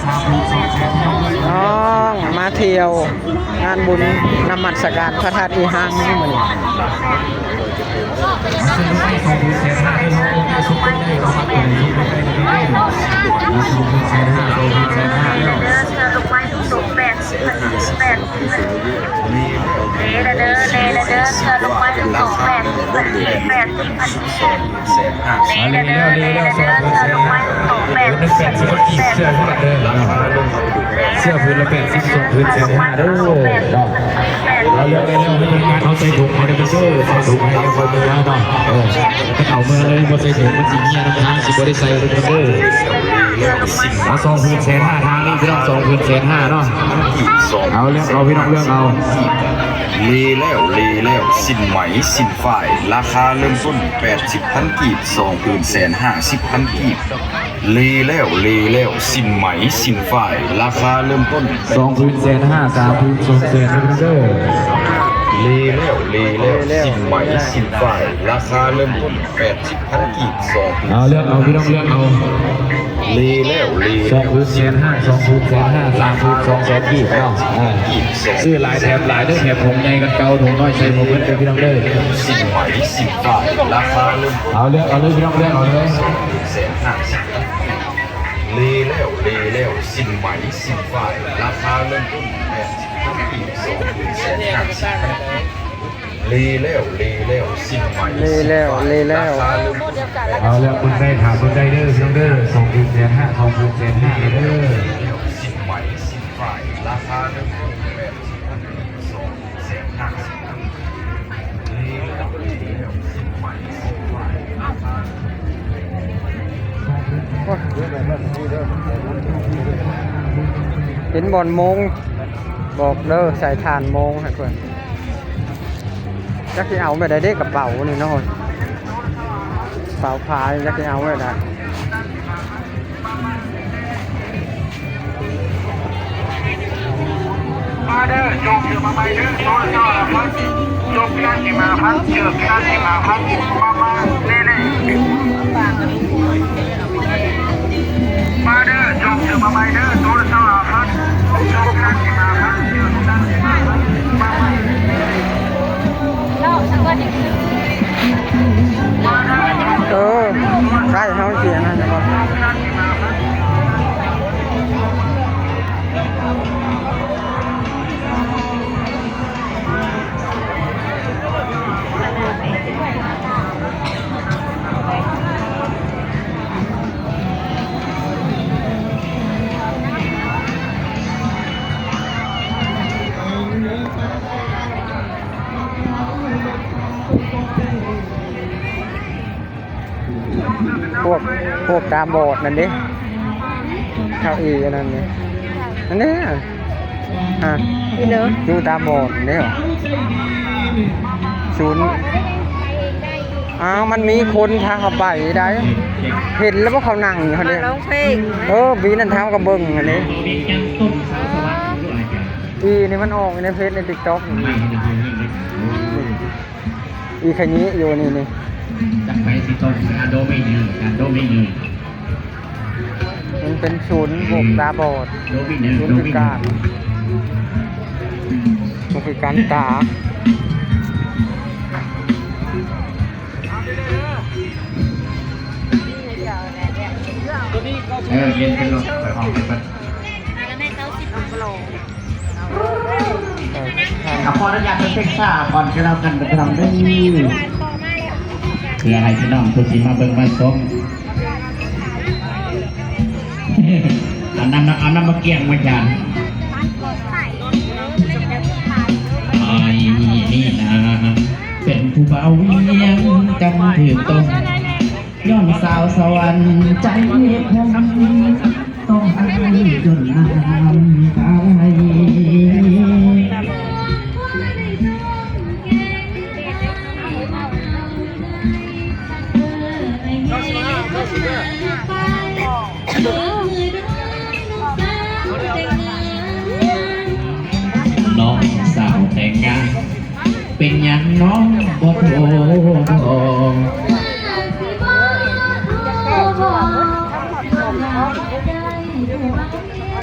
ນ້ອງມາທ່ຽວງານບຸນນະມັດສະການພະທາດອີຮັງມື້ນີ້. ເລແລ້ວ ເລແລ້ວ ສອງພັນແປດສິບ ເສຍເງິນແປດສິບ ເສຍເງິນແປດສິບ ເນາະ ເສື້ອຜືນລະແປດສິບ ສອງຜືນແສນຫ້າເດີເນາະ. ເອົາເລື່ອງໄດ້ແລ້ວ ໃຫ້ພະນັກງານເຮົາໃສ່ຖົງໃຫ້ເດີ ໃສ່ຖົງໃຫ້ເອົາເມືອເນາະ. ເອີ ເອົາເມືອເລີຍ ບໍ່ໃສ່ຖົງມັນຊິເຫຍນຳທາງ ຊິບໍ່ໄດ້ໃສ່ເດີ. ເອົາສອງຜືນແສນຫ້າ ທາງນີ້ພີ່ນ້ອງ ສອງຜືນແສນຫ້າເນາະ. ເອົາເລືອກເອົາ ພີ່ນ້ອງເລືອກເອົາ. ເລແລ້ວ ເລແລ້ວ ສິ້ນໄໝ ສິ້ນຝ້າຍ ລາຄາເລີ່ມຕົ້ນແປດສິບພັນກີບ ສອງຜືນແສນຫ້າສິບພັນກີບ. ເລແລ້ວ ເລແລ້ວ ສິ້ນໄໝ ສິ້ນຝ້າຍ ລາຄາເລີ່ມຕົ້ນສອງຜືນແສນຫ້າ ສາມຜືນສອງແສນເດີ. ເລແລ້ວ ເລແລ້ວ ສິ້ນໄໝ ສິ້ນຝ້າຍ ລາຄາເລີ່ມຕົ້ນແປດສິບພັນກີບ ສອງຜືນ. ເອົາ ເລືອກເອົາ ພີ່ນ້ອງເລືອກເອົາ. ເລແລ້ວ ເລແລ້ວ ສອງຜືນແສນຫ້າ ສອງຜືນແສນຫ້າ ສາມຜືນສອງແສນກີບເນາະ. ເອີ ຊື້ຫຼາຍແຖມຫຼາຍເດີ ແຖມຖົງໃຫຍ່ກັນເກົ່າ ຖົງນ້ອຍໃສ່ບໍ່ໝົດເດີ ພີ່ນ້ອງເດີ. ສິ້ນໄໝ ສິ້ນຝ້າຍ ລາຄາເລີ່ມ ເອົາ ເລືອກເອົາເລີຍ ພີ່ນ້ອງເລືອກເອົາເລີຍ. ເລແລ້ວ ເລແລ້ວ ສິ້ນໄໝ ສິ້ນຝ້າຍ ລາຄາເລີ່ມຕົ້ນແປດສິບພັນກີບ ສອງຜືນແສນຫ້າສິບພັນກີບ. ເລແລ້ວ ເລແລ້ວ ສິ້ນໄໝ ເລແລ້ວ ສິ້ນຝ້າຍ ເລແລ້ວ ລາຄາເລີ່ມຕົ້ນແປດສິບ ເອົາ ເລືອກເບິ່ງໄດ້ ຖາມເບິ່ງໄດ້ເດີ ພີ່ນ້ອງເດີ ສອງຜືນແສນຫ້າ ສອງຜືນແສນຫ້າເດີ. ສິ້ນໄໝ ສິ້ນຝ້າຍ ລາຄາເລີ່ມຕົ້ນແປດສິບພັນກີບ ສອງຜືນແສນຫ້າສິບ. ເຫັນບ່ອນໂມງ ບອກເດີ ໃສ່ຖ່ານໂມງໃຫ້ເພິ່ນ. ຈັກຊິເອົາແບບໃດເດ້ ກະເປົານີ້ເນາະ ເປົາຜ້າ ຈັກຊິເອົາແບບໃດ. ມາເດີ ໂຈກເສື້ອຜ້າໄໝເດີ ໂຕລະຊາວຫ້າພັນ ໂຈກກິລາສິບຫ້າພັນ ເສື້ອກິລາສິບຫ້າພັນ ມາ ມາ ເລ ເລ. ມາເດີ ໂຈກເສື້ອຜ້າໄໝເດີ ໂຕລະຊາວຫ້າພັນ ໂຈກກິລາສິບຫ້າພັນ ເສື້ອກິລາສິບຫ້າພັນ ມາ ມາ. ເອີ ໃກ້ເຮົາຊິອັນນັ້ນແລ້ວບໍ່? ພວກ ພວກຕາບອດນັ້ນເດ້ ເກົ້າອີ່ອັນນັ້ນເດ້ ອັນນີ້ ອ່າ ຢູ່ຕາບອດເດ້ ສູນ ອ້າວ ມັນມີຄົນພາເຂົາໄປໄດ້ ເຫັນແລ້ວບໍ່ ເຂົານັ່ງຢູ່ຫັ້ນເດ້ ມາຮ້ອງເພງ ເອີ ປີນັ້ນເຮົາກໍເບິ່ງຫັ້ນເດ້ ອີ່ນີ້ມັນອອກຢູ່ໃນເຟສ ໃນຕິກຕັອກ ອີ່ຂະຍິຢູ່ນີ້ ນີ້ ຈັກໃຜຊິຕົກ ອາໂດໄມ່ເຍ ອາໂດໄມ່ເຍ. ມັນເປັນສູນພວກຕາບອດ ສູນພິການ ພວກພິການຕາ. ເອີ ເຮັດເປັນລົດໄປຫ້ອງເພິ່ນກ່ອນ. ຂໍອະນຸຍາດເປັນເທັກຊາກ່ອນກໍແລ້ວກັນ ພີ່ນ້ອງເດີ ເພື່ອໃຫ້ພີ່ນ້ອງຜູ້ທີ່ມາເບິ່ງມາຊົມ ເອົານ້ຳ ເອົານ້ຳໝາກກ້ຽງມາຈານ ອ້າຍນີ້ນາ ເປັນຜູ້ບ່າວວຽງຈັນຖືກຕ້ອງ ຍ້ອນສາວສະຫວັນໃຈຄົມ ຕ້ອງໄຫ້ຈົນນ້ຳຕາໄຫຼ. ນ້ອງສາວແຕ່ງງານ ເປັນຫຍັງນ້ອງບໍ່ໂທບອກ? ເປັນຫຍັງນ້ອງບໍ່ໂທບອກ? ເປັນຫຍັງນ້ອງບໍ່ໂທບອກ? ເປັນຫຍັງນ້ອງບໍ່ໂທບອກ? ເປັນຫຍັງນ້ອງບໍ່ໂທບອກ? ເປັນຫຍັງນ້ອງບໍ່ໂທບອກ?